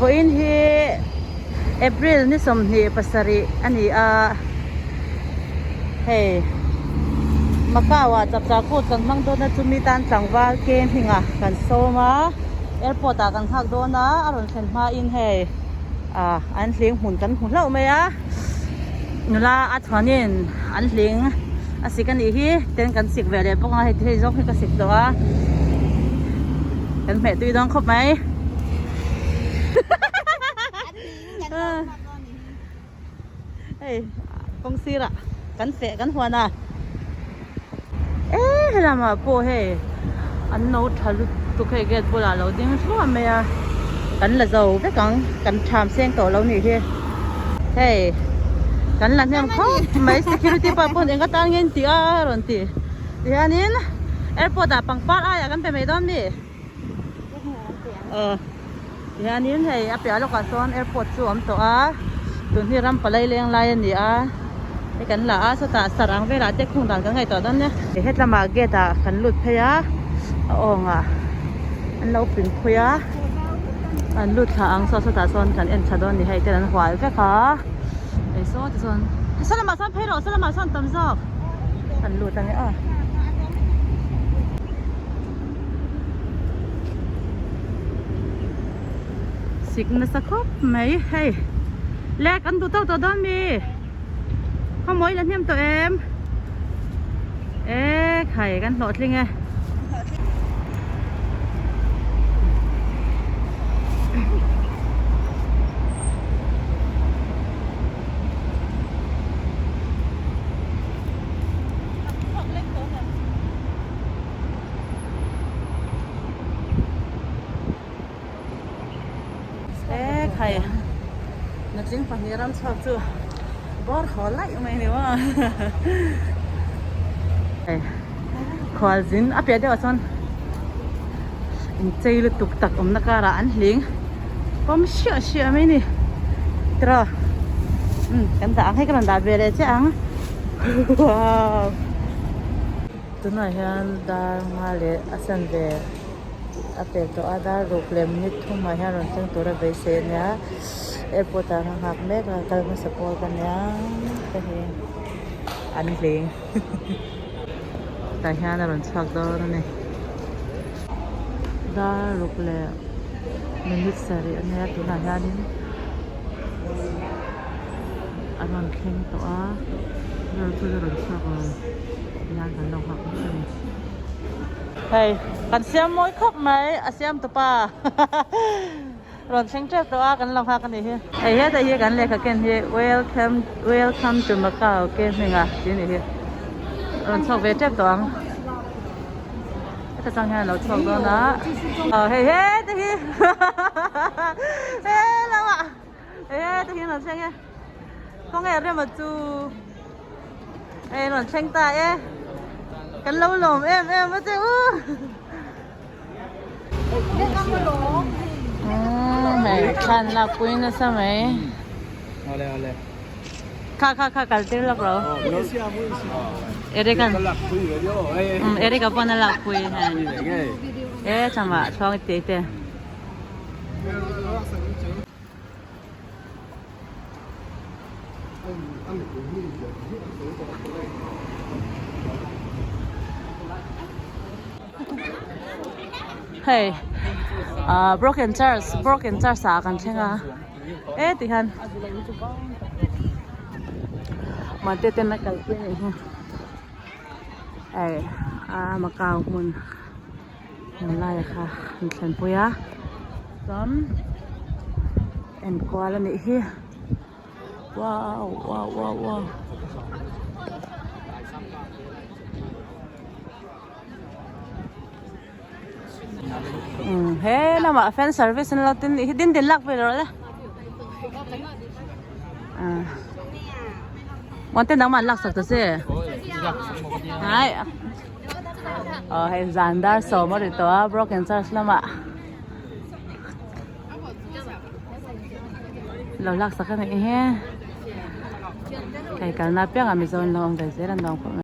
Vawiin hi April ni 27 a ni a, hei Macau ah chapchar kut kan hmang dawn a chumi tan tlangval ke hming ah kan sawm a, airport ah kan nghak dawn a, a rawn thlen hma in hei ah an hling hmun kan hmu hlauh mai a, nula a chhuan in an hling a sik a nih hi ten kan sik ve leh bawk a hei hei zawng hi ka sik tawh a kan hmeh tui dawn khawp mai hei kawng sirah kan feh kan huan a e helamah pawh hei an no tha lutuk hei gate bulah lo ding thluah mai a kan la zo vek ang kan tham seng tawh lo nih hi hei kan la hnem khawp mai security pa pawn eng atan nge an tih a rawn ti tihianin airport ah pangpar aiah kan pe mai dawn mi aw tihianin hei a piah lawkah sawn airport chu a awm tawh a tun hi ram palai leng lai a ni a hei kan la a sawtah sarang velah te khung dan kan ngaihtuah dawn nia hetlamah gate ah kan lut phei a a awngah an lo pin phui a an lut thla ang saw sawtah sawn kan en tha dawn a ni hei ten an hual vek a hei saw te chuan saw lamah sawn phei rawh saw lamah sawn tam zawk an lut ang e aw. Sik nasa khawp mai hei le kan duh tawk tawh dawn mi khawmawi la hnem tawh em e khai kan hlawhtling e. E khai nutling pahnih ram chhuak chu bawr haw laih mai ni maw khual zin a piah deuh ah chuan inchei lutuk tak awmna karah an hling pawm hriah hriah mai ni tiraw umm kan dah ang hei ka rawn dah ve leh chiah ang wow. Tunah hian dar nga leh a sen ve a pel tawh a dar ruk leh minute thumah hian rawn thleng tur a beisei a nia airport ah ka nghak mek a kal hmasa pawl ka nia te hi an hling tah hian a rawn chhuak dawn a ni dar ruk leh minute sarih a nia tunah hianin a rawn thleng tawh a chu a rawn chhuak lo. Tihian kan lo nghak mek a ni. Hei kan siam mawi khawp mai a siam tupa rawn thleng tep tawh a kan lo nghak a nih hi. Hei hetah hi kan lehkha ken hi welcome welcome to Macau ke hming a tih a nih hi rawn chhuak ve tep tawh ang heta tang hian a lo chhuak dawn a aw hei heta hi he lamah hei heta hi an rawn thleng e khawnge rema chu. Hei rawn thleng ta e kan lo lawm em em a che u hei thlan lak pui nasa mai kha kha kha kal tir lawk ro Eric an Eric a pawn a lak pui hei e chama thluang te te. Hei ah broken church broken church ah kan thleng a e ti hian mahte ten a kalpui a nih hi hei a Macau hmun hmun laia kha an thlenpui a chuan enkual a nih hi wow wow wow wow umm he lamah fan service an lo tin nih hi din din lak ve rawh le ah muan te nangmah an laksak ta che hai. Aw hei zan dar sawm a ri tawh a broken church lamah lo laksak a nih hi hei kalna apiangah mizo an lo awm ve zel an lo awm khawp mai.